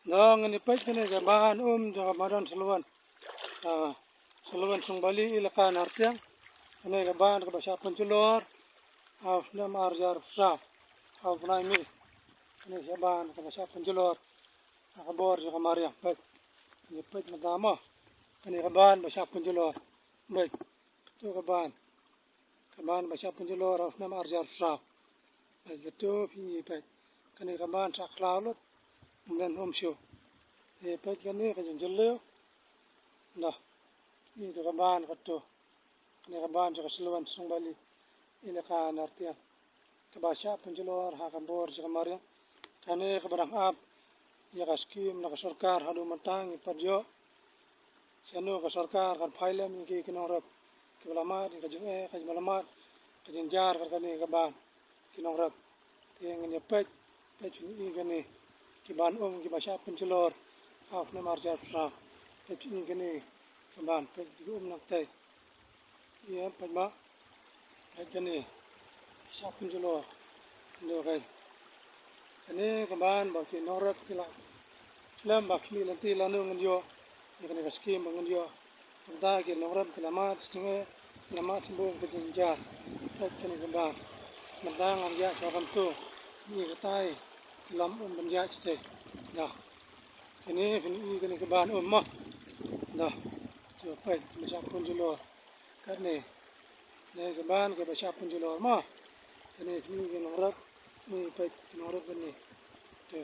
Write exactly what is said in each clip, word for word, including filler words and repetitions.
Nda ngin ïa peit kane ka ban um jong ka madan Silwan. Ah, Silwan Sungbali, Elaka Nartiang. Kane ka ban kaba shah pynjulor ha u snem ar hajar saw, ha u bnai May. Kane ka ban kaba shah pynjulor ha ka bor jong ka mariang. Peit, ngin ïa peit mynta mo. Kane ka ban ba shah pynjulor. Peit, kato ka ban. Ka ban ba shah pynjulor ha u snem ar hajar saw. Peit, kato phi ïohi, peit. Kane ka ban shah khlaw lut. Ym don um shuh. Te peit kane ka jingjylliew. Nda. Ïohi to ka ban kato. Kane ka ban jong ka Silwan Sungbali, Elaka Nartiang, kaba shah pynjulor ha ka bor jong ka mariang. Kane kaba dang ap ïa ka skim na ka sorkar haduh mynta ngim pat ïoh shano ka sorkar kan phai lem ïa ki, ki nongrep kiba la mad ïa ka jingeh, ka jingmad, ka jingjar ka kane ka ban, ki nongrep. Te ngin ïa peit, peit phin ïohi kane ki ban um kiba shah pynjulor ha u snem ar hajar saw. Peit phin ïohi kane ka ban, peit ki um nangtei. Ïa, peit ma. Peit kane. Ki shah pynjulor. Ndu kai. Kane ka ban ba ki nongrep ki la slem ba khmih lynti lano ngin ïoh ïa kane ka skim ba ngin ïoh. Kumta ki nongrep ki la mad shisha, ki la mad shisha ka jingjar. Peit kane ka ban. Mynta ngan ïa sha kamtu. Ni ka tai. Ki lam um ban ïa shisha. Nda. Kane phin ïohi kane ka ban um mo. Nda. To peit, ba shah pynjulor. Kane. Kane ka ban kaba shah pynjulor mo. Kane phin ïohi ki nongrep. Ni peit ki nongrep kane. To.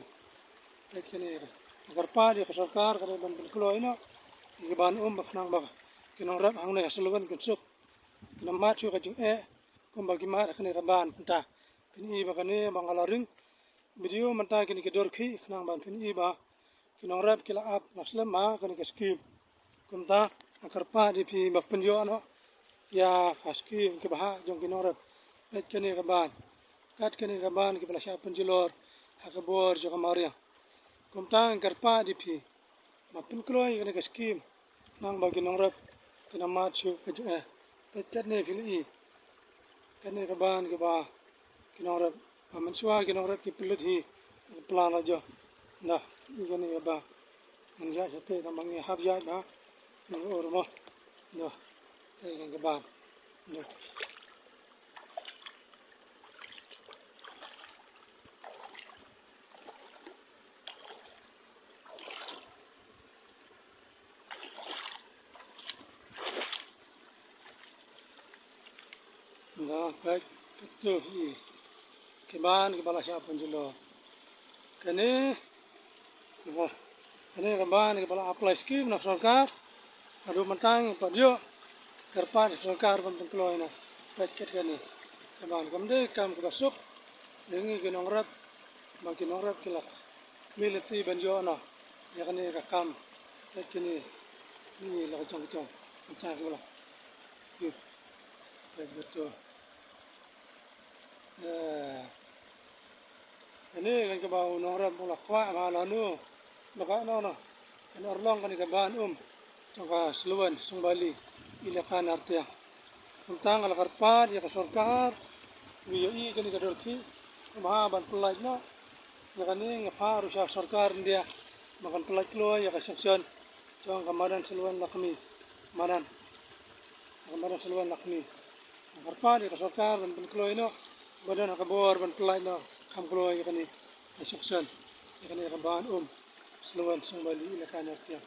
Peit kane. Kyrpad ïa ka sorkar ka dei ban pynkloi noh ïa ki ban um ba khnang ba ki nongrep hangne ha Silwan kin suk, kin ym mad shuh ka jingeh kumba ki mad ha kane ka ban mynta. Phin ïohi ba kane ba nga la ring video mynta kine ki dur khih khnang ban phin ïohi ba ki nongrep ki la ap, la slem ha kane ka skim. Kumta nga kyrpad ïa phi ba pynïoh noh ïa ka skim kaba hap jong ki nongrep. Peit kane ka ban. Kat kane ka ban kaba la shah pynjulor ha ka bor jong ka mariang. Kumta nga kyrpad ïa phi ba pynkloi ïa kane ka skim khnang ba ki nongrep kin ym mad shuh ka jingeh. Peit katne phi la ïohi. Kane ka ban kaba ki nongrep, ba mynshuwa ki nongrep ki pynlut hi, pla la jong. Nda, ïa kane ka ban. Ngan ïa shatei tang ba ngi hap ïa ba ngi ur mo. Nda, te kane ka ban. Nda. Nda, peit, kato hi ki ban kiba la shah pynjulor. Kane, kane ka ban kiba la apply skim na sorkar. Haduh mynta ngim pat ïoh. Kyrpad sorkar ban pynkloi noh. Peit kat kane ka ban, kam dei kam kaba suk ïa ngi ki nongrep, ba ki nongrep ki la khmih lynti ban ïoh noh ïa kane ka kam. Peit kine, kine la ka jong ka jong. Mynta ki la. Peit kato. Eh, kane kan kaba u nongrep u la kwah ba lano, ba ka no no. Kan urlong kane ka ban um jong ka Silwan Sungbali, Elaka Nartiang. Kumta nga la kyrpad ïa ka sorkar, ba ïohi ïa kane ka dur khih, kumba ban pynlait noh ïa kane. Nga phah ruh sha sorkar India ba kan pynlait kloi ïa ka section jong ka madan Silwan Lakhmi. Madan. Ka madan Silwan Lakhmi. Nga kyrpad ïa ka sorkar ban pynkloi noh, ba don ha ka bor ban pynlait noh, kham kloi ïa kane ka section, ïa kane ka ban um Silwan Sungbali, Elaka Nartiang.